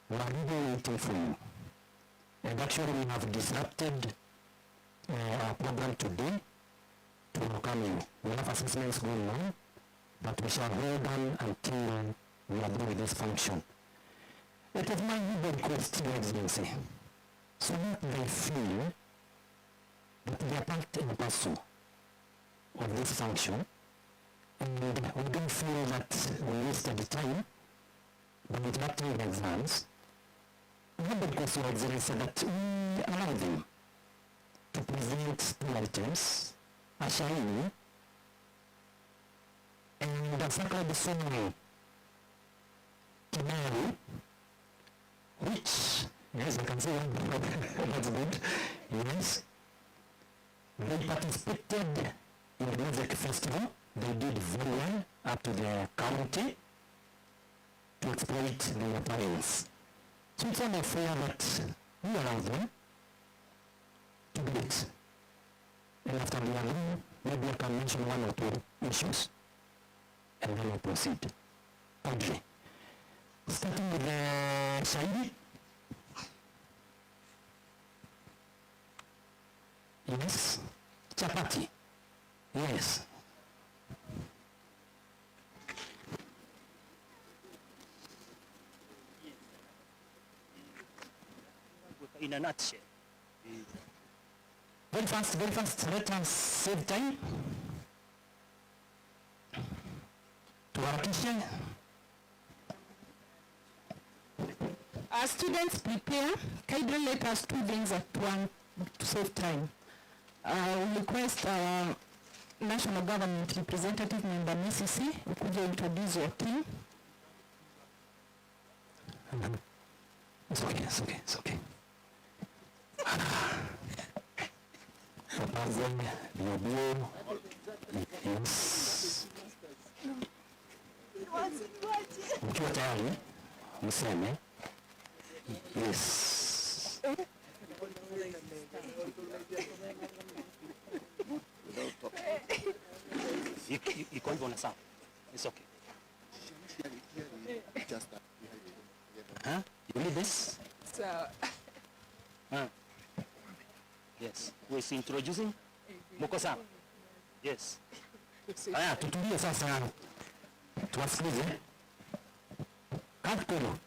We are really waiting for you. And actually we have disrupted our program today to welcome you. We have assessments going on, but we shall hold on until we are done with this function. It is my humble request, Your Excellency, so that they feel that they are part and parcel of this function, and we don't feel that we wasted the time by interrupting the exams. We have request, Your Excellency, that we allow them to present two items, a shairi and a sacred song, Kimeru, which, yes, I can see one, that's good, yes. They participated in the music festival. They did very well up to the county to exploit their talents. So it's only fair that we allow them to do it. And after they are done, maybe I can mention one or two issues, and then we proceed. Audrey. Starting with the Shairi. Yes. Chapati. Yes. In a nutshell. Very fast, very fast. Let us save time. Tuharakishe. As students prepare, kindly let us do things at one to save time. We request our national government representative member NCC, ukuje introduce your team. It's okay, it's okay, it's okay. Wapanze bio bio. Yes. Mkiwa tayari mseme. Yes. Iko hivyo na sawa. It's okay. Huh? You need this? So, Huh? Yes. Who is introducing? Muko sawa? Yes. Haya, tutulie sasa, tuwasikilize. Kakulu.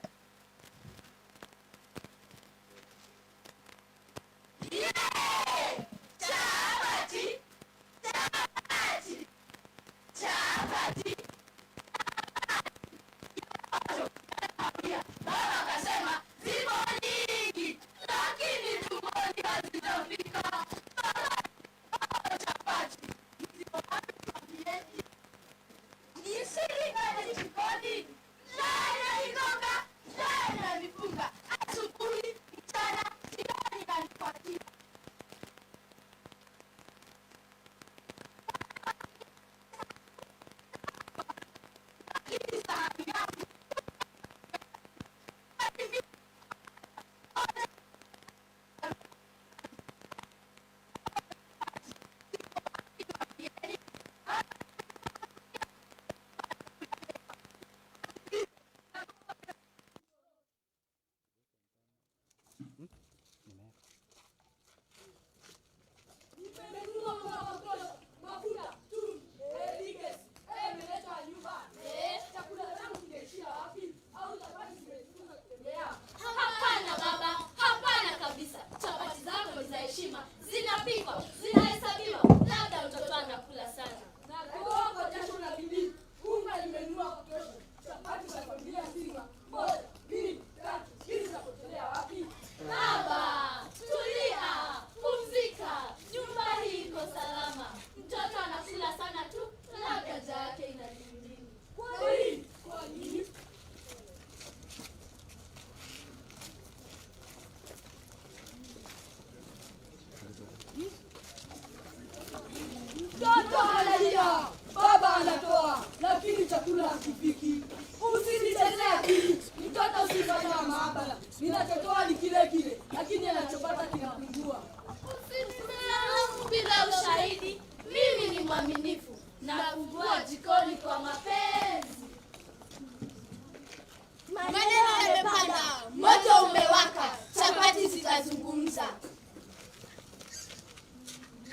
pesa.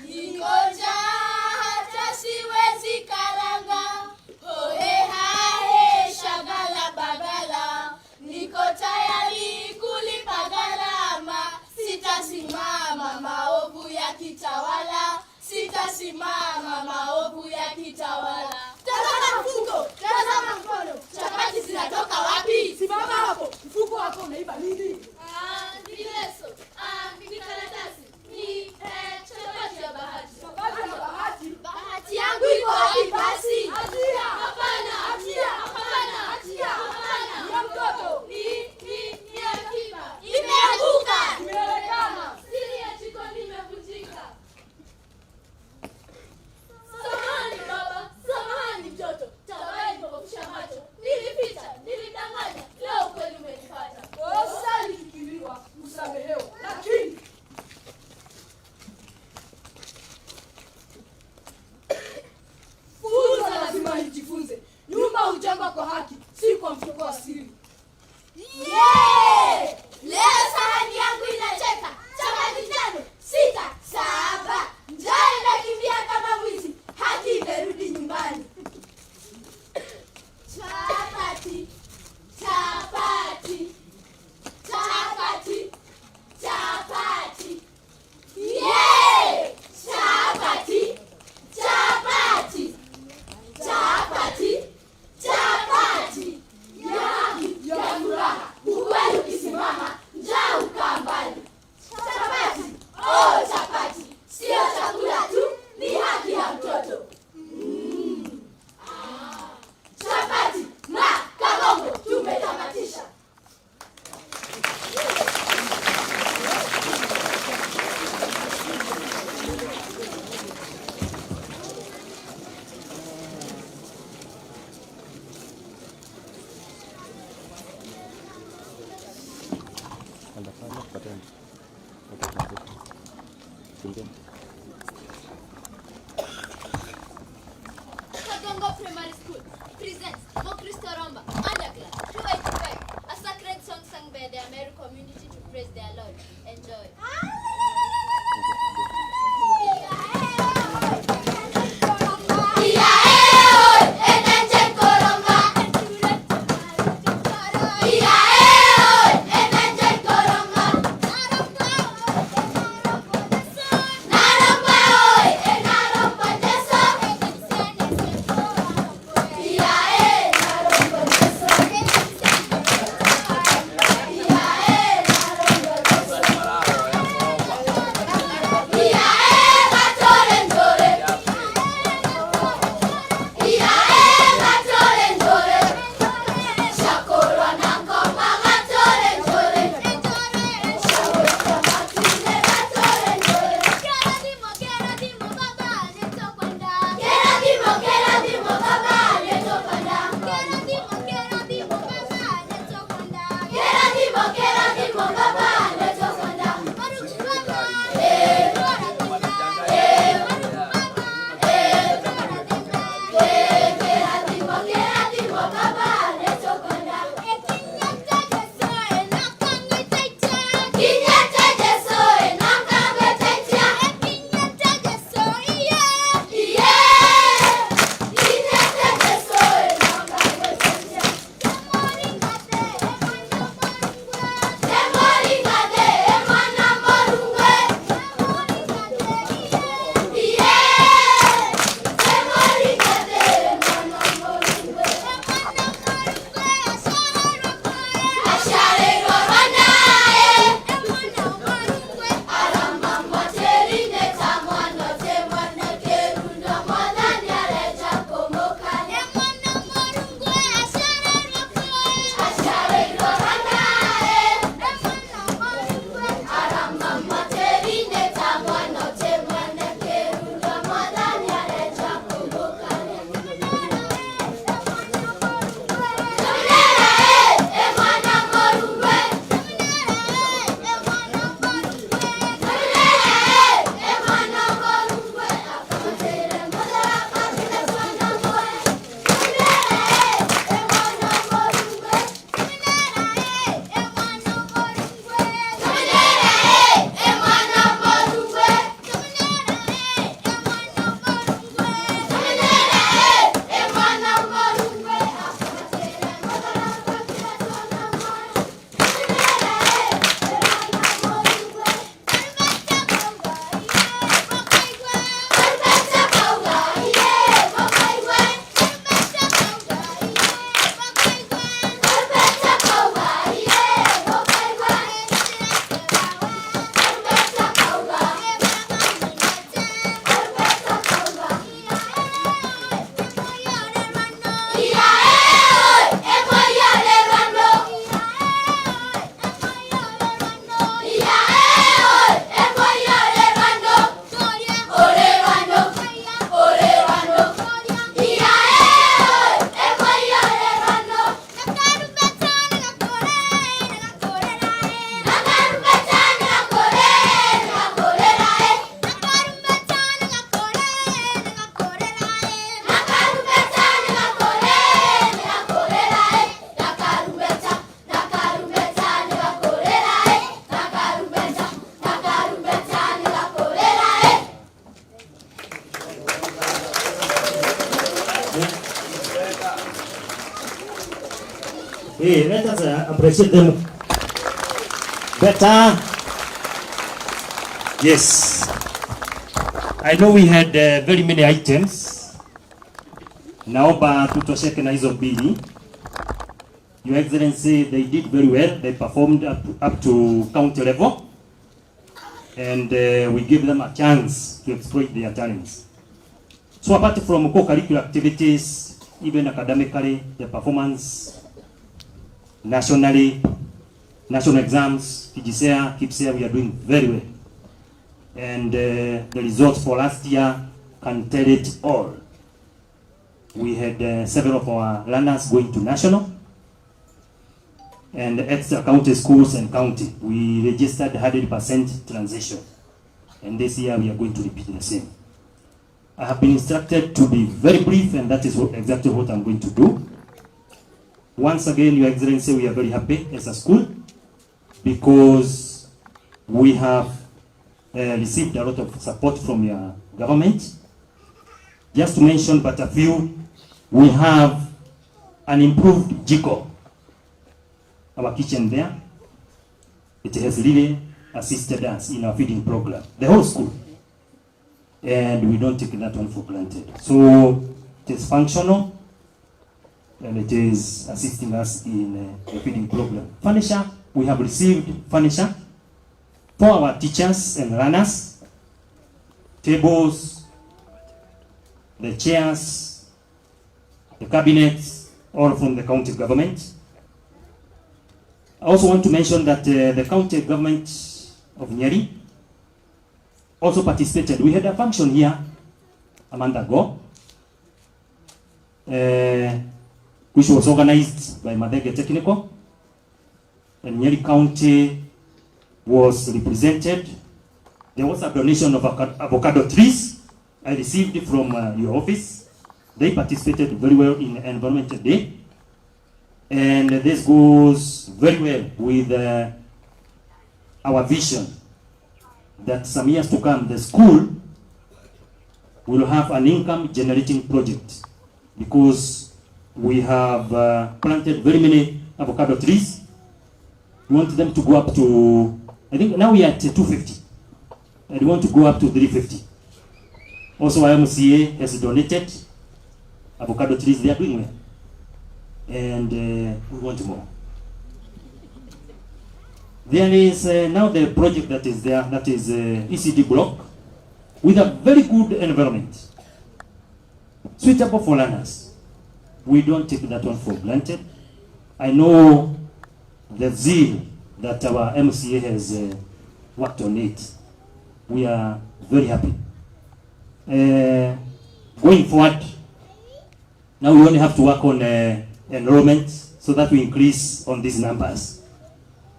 Niko njaa hata siwezi karanga, hohe hahe shagala bagala. Niko tayari kulipa gharama, sitasimama maovu yakitawala, sitasimama maovu yakitawala. Tazama mfuko, tazama mkono, chapati zinatoka wapi? Simama hapo, mfuko wako unaiba nini? Ah, ni leso, ah, ni karatasi, ni chapati ya bahati. Chapati ya bahati. Bahati yangu iko wapi basi? Achia! Hapana, Achia! hapana, Achia! hapana. Ni ya mtoto. Ni akiba. Imeanguka. Imeonekana. Siri ya jikoni imevunjika. Samahani baba, samahani mtoto. Tamaa ilipopofusha macho. Nilipita, nilidanganya. Leo ukweli umenipata. Kosa likikiriwa husamehewa, lakini funza lazima ijifunze. Nyumba hujengwa kwa haki, si kwa mfuko wa siri. Yeah! Leo sahani yangu inacheka. Chapati 5, 6, 7. Njaa inakimbia kama mwizi. Haki imerudi nyumbani. Chapati, chapati, chapati, chapati. Yeah! Chapati, chapati, chapati, chapati. Ya haki, ya furaha. Ukweli ukisimama, njaa hukaa mbali. Chapati, oh chapati, sio chakula tu, ni haki ya mtoto. Chapati na Kagongo tumetamatisha. Kagongo Primary School presents Mokristo Romba Underclass 285, a sacred song sung by the Ameru community to praise their Lord. Enjoy. Let's appreciate them better. Yes. I know we had very many items. Naomba tutosheke na hizo mbili. Your Excellency, they did very well. They performed up to county level. And we give them a chance to exploit their talents. So apart from co-curricular activities, even academically, the performance nationally, national exams, KJSEA, KPSEA, we are doing very well. And the results for last year can tell it all. We had several of our learners going to national and extra county schools and county. We registered 100% transition. And this year we are going to repeat the same. I have been instructed to be very brief, and that is exactly what I'm going to do. Once again, Your Excellency, we are very happy as a school because we have received a lot of support from your government. Just to mention but a few, we have an improved jiko, our kitchen there. It has really assisted us in our feeding program, the whole school. And we don't take that one for granted. So it is functional and it is assisting us in the feeding program. Furniture, we have received furniture for our teachers and learners, tables, the chairs, the cabinets, all from the county government. I also want to mention that the county government of Nyeri also participated. We had a function here a month ago, which was organized by Mathenge Technical, and Nyeri County was represented. There was a donation of avocado trees I received from your office. They participated very well in Environment Day. And this goes very well with our vision that some years to come, the school will have an income generating project, because we have planted very many avocado trees. We want them to go up to, I think now we are at 250, and we want to go up to 350. Also, MCA has donated avocado trees. They are doing well, and we want more. There is now the project that is there, that is ECD block, with a very good environment, suitable for learners. We don't take that one for granted. I know the zeal that our MCA has worked on it. We are very happy. Going forward, now we only have to work on enrollment so that we increase on these numbers.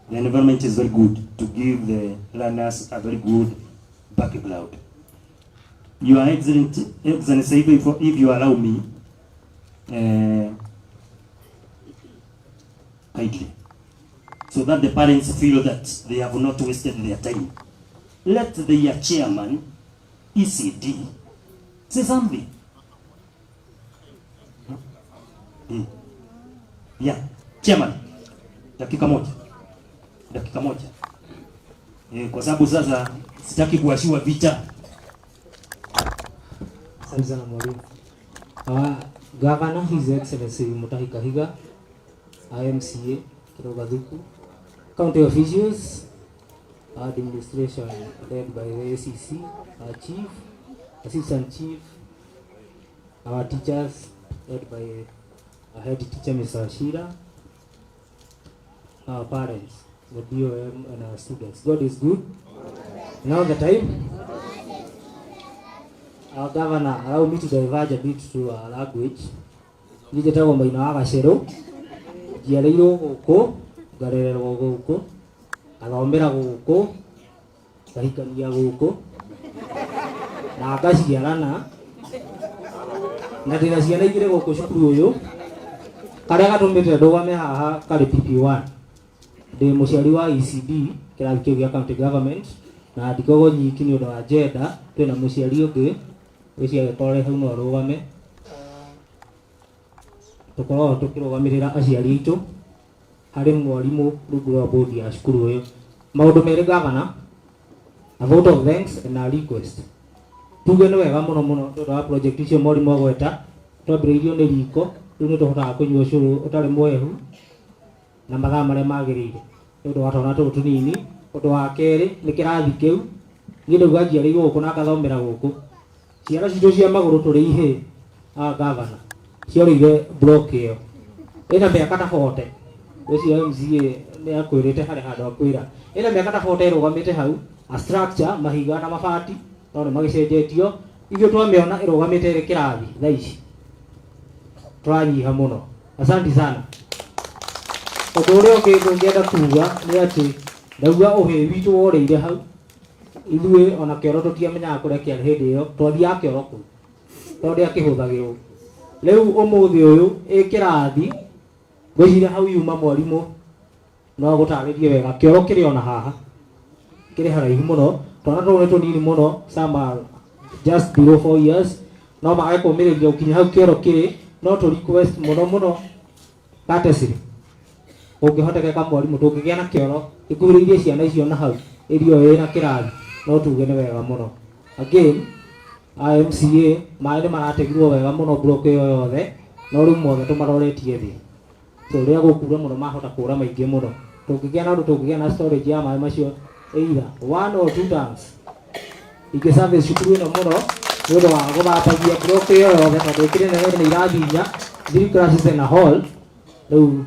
The environment is very good to give the learners a very good background. Your Excellency, if you allow me, kindly, so that the parents feel that they have not wasted their time. Let the chairman, ECD, say something. Yeah, chairman, dakika moja. Dakika moja. Kwa sababu sasa sitaki kuwashiwa vita. Asante sana mwalimu. Governor, His Excellency Mutahi Kahiga, IMCA, Kirogathuku, county officials, administration led by the ACC, our chief, assistant chief, our teachers led by our head teacher, Mr. Ashira, our parents, the BOM, and our students. God is good. Now the time. Our governor, allow me to diverge a bit to our language. Niĩ njĩtagwo Maina wa Gacerũ, njiarĩirwo gũkũ, ngarererwo gũkũ, ngathomera gũkũ, ngahikania gũkũ, na ngaciarana, na ndĩna ciana igĩrĩ gũkũ cukuru ũyũ, karĩa gatũmĩte ndũgame haha karĩ PP1. Ndĩ mũciari wa ECD, kĩrathi kĩu gĩa county government, na ndikoragwo nyiki nĩ ũndũ wa gender, twĩna mũciari ũngĩ, ũcio agĩkorwo arĩ hau no arũgame. Tũkoragwo tũkĩrũgamĩrĩra aciari aitũ. Harĩ mwarimũ rungu rwa bodi ya cukuru ĩyo. Maũndũ merĩ, gavana, a vote of thanks and a request. Tuge nĩ wega mũno mũno tondũ wa project icio mwarimũ agweta. Twambĩrĩirio nĩ riko, rĩu nĩ tũhotaga kũnyua ũcũrũ ũtarĩ mwehu na mathaa marĩa magĩrĩire nĩ ũndũ wa twana tũtũ tũnini. Ũndũ wa kerĩ nĩ kĩrathi kĩu. Niĩ ndauga njiarĩirwo gũkũ na ngathomera gũkũ. Ciana citũ cia magũrũ tũrĩ ihĩ a gavana ciorĩire block ĩyo ĩna mĩaka ta 40. Ũcio MCA nĩ akwĩrĩte harĩ handũ akwĩra ĩna mĩaka ta 40 ĩrũgamĩte hau, a structure mahiga na mabati no nĩ magĩcenjetio. Ithuĩ twamĩona ĩrũgamĩte ĩrĩ kĩrathi thaa ici tũranyiha mũno. Asante sana. Ũndũ ũrĩa ũngĩ ngũngĩenda kuga nĩ atĩ ndauga ũhĩ witũ worĩire hau. Ithuĩ ona kĩoro tũtiamenyaga kũrĩa kĩarĩ hĩndĩ ĩyo, twathiaga kĩoro kũu tondũ ndĩakĩhũthagĩrwo. Rĩu ũmũthĩ ũyũ ĩ kĩrathi, ngwĩciria hau yuma mwarimũ no agũtarĩrie wega. Kĩoro kĩrĩ ona haha, kĩrĩ haraihu mũno. Twana tũu nĩ tũnini mũno, some are just below 4 years, no mage kũmĩrĩria gũkinya hau kĩoro kĩrĩ. No tũ request mũno mũno courtesy, kũngĩhotekeka mwarimũ, tũngĩgĩa na kĩoro ikuhĩrĩirie ciana icio na hau ĩrio ĩna kĩrathi, no tuge nĩ wega mũno. Again, MCA, maĩ nĩ marategirwo wega mũno block ĩyo yothe, no rĩu mothe tũmaroretie thĩ, so rĩrĩa gũkura mũno mahota kũra maingĩ mũno. Tũngĩgĩa na ũndũ, tũngĩgĩa na storage ya maĩ macio, either one or two tanks, ingĩ service cukuru ĩno mũno nĩ ũndũ wa gũthambagia block ĩyo yothe, tondũ ĩkĩrĩ nene nĩ irathi inya, three classes and a hall. Rĩu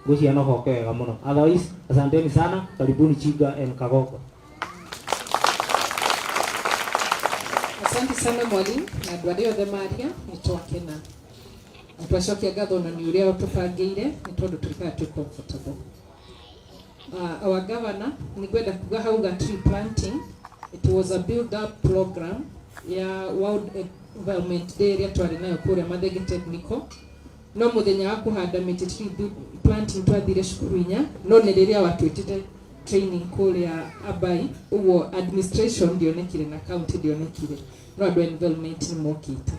ngwĩciria no hoke wega mũno. Otherwise, asanteni sana. Karibuni Chiga and Kagongo. Asante sana mwalimu na andũ arĩa othe maria. Nĩ twakena na twacokia ngatho na nĩ ũrĩa ũtũbangĩire, nĩ tondũ tũikara twĩ comfortable. Our governor, nĩ ngwenda kuga hauga tree planting, it was a build up program ya World Environment Day ĩrĩa twarĩ nayo kũrĩa Mathenge Technical. No mũthenya wa kũhanda mĩtĩ, tree planting, twathire cukuru inya, no nĩ rĩrĩa watwĩtĩte training kũrĩa Abai ũguo administration ndionekire na county ndionekire, no andũ a environment nĩ mokĩte.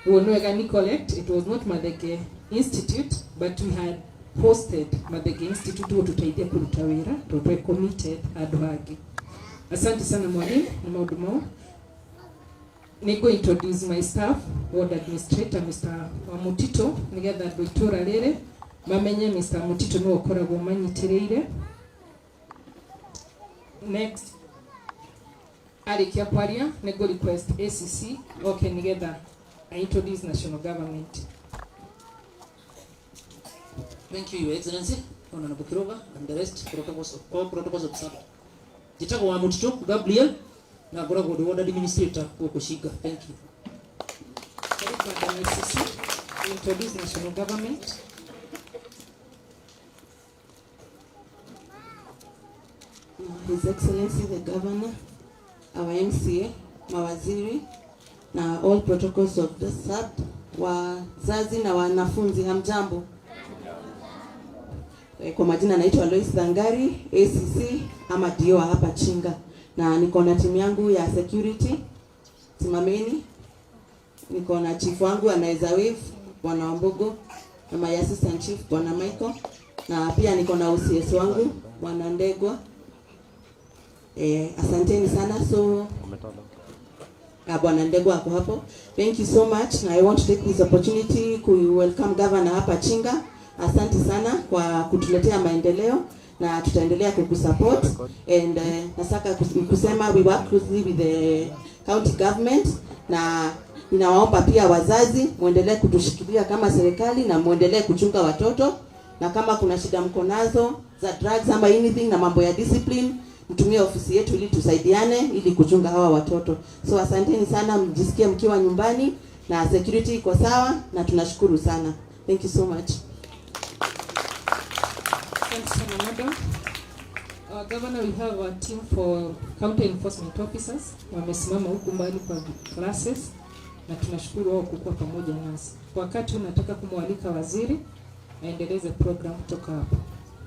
Ũguo nĩ wega ni correct, it was not Mathenge Institute, but we had hosted Mathenge Institute gũtũteithia kũruta wĩra tondũ twĩ committed handũ hangĩ. Asante sana mwalimu nĩ maũndũ mau. Nĩ ngũ introduce my staff, ward administrator Mr. Wamutito, nĩgetha andũ itũra rĩrĩ mamenye Mr. Mutito nĩwe ũkoragwo manyitĩrĩire. Next, arĩkia kwaria nĩ ngũ request ACC oke nĩgetha I introduce national government. Thank you, Your Excellency, Honorable Kiroga, and the rest protocols, all protocols observed. Njĩtagwo wa Mutito Gabriel na ngoragwo ndĩ ward administrator gũkũ Chiga. Thank you. Karibu Madam ACC, introduce national government. His Excellency the Governor, our MCA, mawaziri na all protocols of the sub, wazazi na wanafunzi, hamjambo. Kwa majina naitwa Lois Thangari, ACC ama DO wa hapa Chinga, na niko na timu yangu ya security. Simameni. Niko na chief wangu anaweza wave, Bwana Wambugu, na my assistant chief Bwana Michael, na pia niko na OCS wangu Bwana Ndegwa. Asanteni sana. So Bwana Ndegwa ako hapo. Thank you so much. Na I want to take this opportunity ku welcome Governor hapa Chinga. Asante sana kwa kutuletea maendeleo na tutaendelea kukusupport and nataka kusema we work closely with the county government, na ninawaomba pia wazazi muendelee kutushikilia kama serikali na muendelee kuchunga watoto, na kama kuna shida mko nazo za drugs ama anything na mambo ya discipline, mtumie ofisi yetu ili tusaidiane ili kuchunga hawa watoto. So asanteni sana, mjisikie mkiwa nyumbani na security iko sawa na tunashukuru sana. Thank you so much. Thanks sana, madam. Governor, we have a team for county enforcement officers wamesimama huku mbali kwa classes na tunashukuru wao kukuwa pamoja nasi. Kwa wakati huu nataka kumwalika waziri aendeleze program kutoka hapo.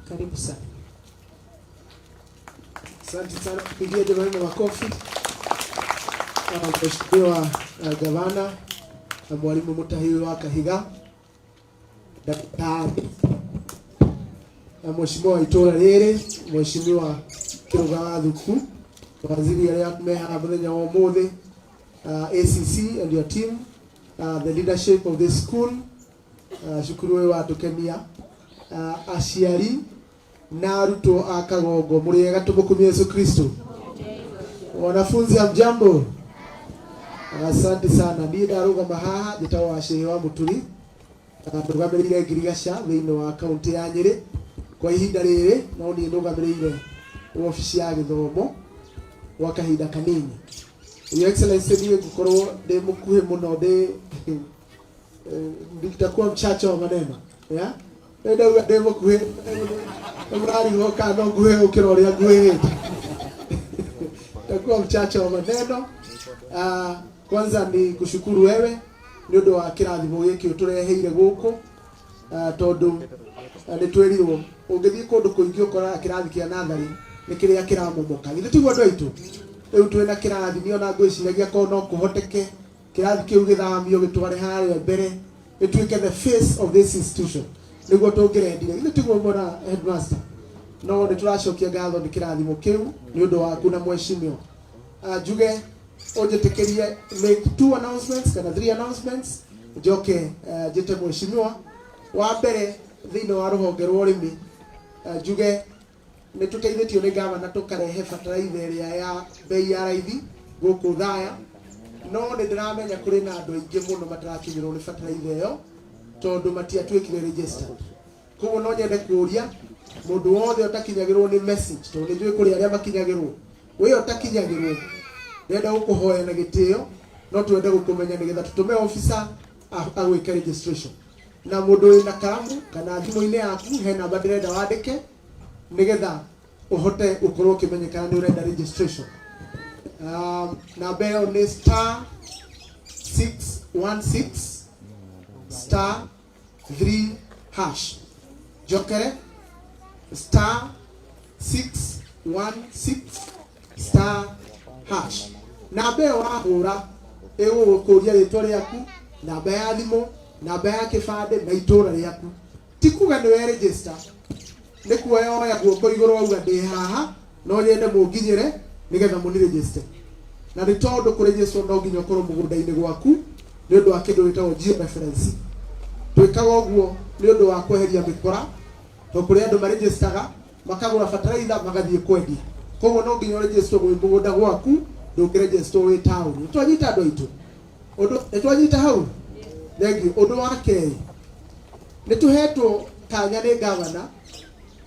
Karibu sana. Asante sana, tupigie jamani makofi. Mheshimiwa Gavana na Mwalimu Mutahi wa Kahiga, Daktari Mheshimiwa wa itũra rĩrĩ, Mheshimiwa Kĩrũga wa Thuku, waziri arĩa me haha mũthenya wa ũmũthĩ, ACC and your team, the leadership of this school, cukuru ũyũ watũkenia, aciari na arutwo a Kagongo, mũrĩ ega? Tũmũkumie Yesu Kristo. Wanafunzi, hamjambo? Asante sana. Niĩ ndarũgama haha njĩtagwo Wacĩhĩ wa Mũturi, ndũgamĩrĩire ngirigaca thĩinĩ wa kaunti ya Nyĩrĩ kwa ihinda rĩrĩ, no niĩ nũgamĩrĩire wabici ya gĩthomo gwa kahinda kanini. Your Excellency, niĩ ngũkorwo ndĩ mũkuhĩ mũno, ndĩ nitakuwa mchache wa maneno, yeah? Ndauga ndĩ mũkuhĩ, mũrarigwo kana no nguhĩ gũkĩra ũrĩa nguhĩhĩte. Nitakuwa mchache wa maneno. Kwanza ni kushukuru wewe nĩ ũndũ wa kĩrathimo gĩkĩ ũtũreheire gũkũ, tondũ nĩ twĩrirwo ũngĩthiĩ kũndũ kũingĩ ũkoraga kĩrathi kĩa natharĩ nĩ kĩrĩa kĩramomoka. Githĩ tiguo, andũ aitũ? Rĩu twĩna kĩrathi, niĩ ona ngwĩciragia korwo no kũhoteke kĩrathi kĩu gĩthamio gĩtware harĩa mbere, gĩtuĩke the face of this institution, nĩguo tũngĩrendire. Githĩ tiguo, mwana headmaster? No nĩ tũracokia ngatho nĩ kĩrathimo kĩu nĩ ũndũ waku na mheshimiwa. Njuge ũnjĩtĩkĩrie make two announcements kana three announcements, njoke njĩte mheshimiwa. Wa mbere, thĩinĩ wa rũhonge rwa ũrĩmi, njuge nĩ tũteithĩtio nĩ gavana tũkarehe bataraitha ĩrĩa ya bei ya raithi gũkũ Thaya, no nĩ ndĩramenya kũrĩ na andũ aingĩ mũno matarakinyĩrwo nĩ bataraitha ĩyo tondũ matiatuĩkire registered. Koguo no nyende kũria mũndũ wothe ũtakinyagĩrwo nĩ message, tondũ nĩ njũĩ kũrĩ arĩa makinyagĩrwo, wĩ ũtakinyagĩrwo, ndĩrenda gũkũhoya na gĩtĩo, no twende gũkũmenya nĩgetha tũtũme officer agwĩke registration. Na mũndũ wĩna karamu kana thimũ-inĩ yaku, he namba ndĩrenda wandĩke nĩgetha ũhote gũkorwo ũkĩmenyekana nĩ ũrenda registration. Namba ĩyo nĩ *616*3#. Njokere, *616*hash. Namba ĩyo wahũra ĩgũgũkũria rĩtwa rĩaku, namba ya thimũ, namba ya kĩbandĩ na itũra rĩaku. Ti kuga nĩ we register, nĩ kuoya oya guoko igũrũ wauga, "Ndĩ haha, no nyende mũnginyĩre nĩgetha mũni register." Na nĩ tondũ kũregister no nginya ũkorwo mũgũnda-inĩ gwaku nĩ ũndũ wa kĩndũ gĩtagwo georeference. Twĩkaga ũguo nĩ ũndũ wa kweheria mĩkora, tondũ kũrĩ andũ maregistaga makagũra bataraitha magathiĩ kwendia. Koguo no nginya ũregister wĩ mũgũnda gwaku, ndũngĩregister wĩ taũni. Nĩ twanyita, andũ aitũ? Ũndũ nĩ twanyita hau? Thank you. Ũndũ wa kerĩ, nĩ tũhetwo kanya nĩ gavana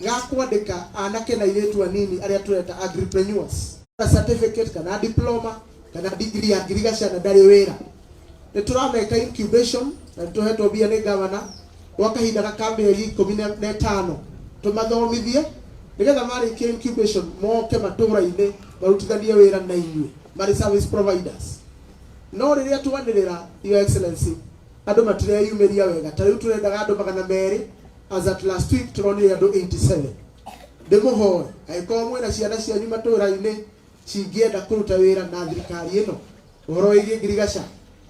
ga kwandĩka anake na airĩtu anini arĩa tũreta agripreneurs, certificate kana diploma kana degree ya ngirigaca na ndarĩ wĩra. Nĩ tũrameka incubation na nĩ tũhetwo mbia nĩ gavana gwa kahinda ga mĩeri 15 tũmathomithie nĩgetha marĩkia incubation moke matũra-inĩ marutithanie wĩra na inyuĩ marĩ service providers. No rĩrĩa twanĩrĩra, Your Excellency, andũ matireyumĩria wega. Ta rĩu tũrendaga andũ 200, as at last week tũronire andũ 87. Ndĩmũhoe, angĩkorwo mwĩna ciana cianyu matũra-inĩ cingĩenda kũruta wĩra na thirikari ĩno ũhoro wĩgiĩ ngirigaca,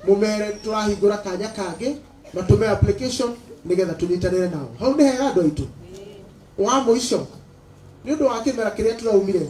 mũmere tũrahingũra kanya kangĩ matũme application nĩgetha tũnyitanĩre nao. Hau nĩ hega, andũ aitũ? Wa mũico, nĩ ũndũ wa kĩmera kĩrĩa tũraumire,